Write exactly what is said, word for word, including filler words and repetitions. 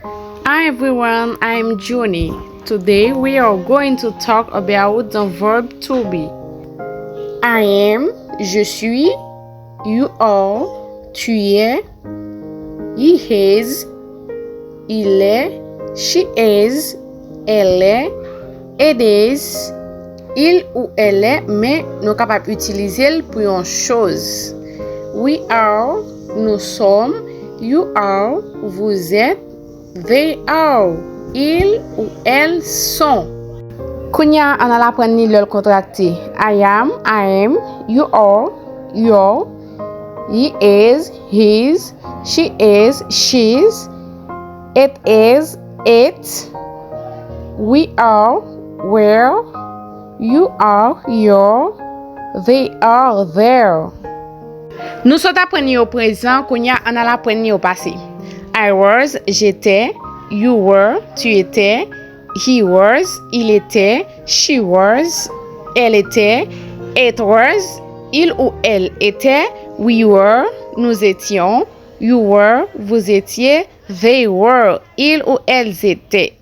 Hi everyone, I'm Junie. Today we are going to talk about the verb to be. I am, je suis, you are, tu es, he is, il est, she is, elle est, it is, il ou elle est, men nou kapab itilize l pou yon choz. We are, nous sommes, you are, vous êtes, they are, ils ou elles sont. Kounye a, ann al aprann li lè l kontrakte. I am, I am, you are, you're, he is, his, she is, she's, it is, its, we are, we're, you are, you're, they are, their. Nou sot aprann li o prezan, kounye a ann al aprann li o pase. I was, j'étais, you were, tu étais, he was, il était, she was, elle était, it was, il ou elle était, we were, nous étions, you were, vous étiez, they were, ils ou elles étaient.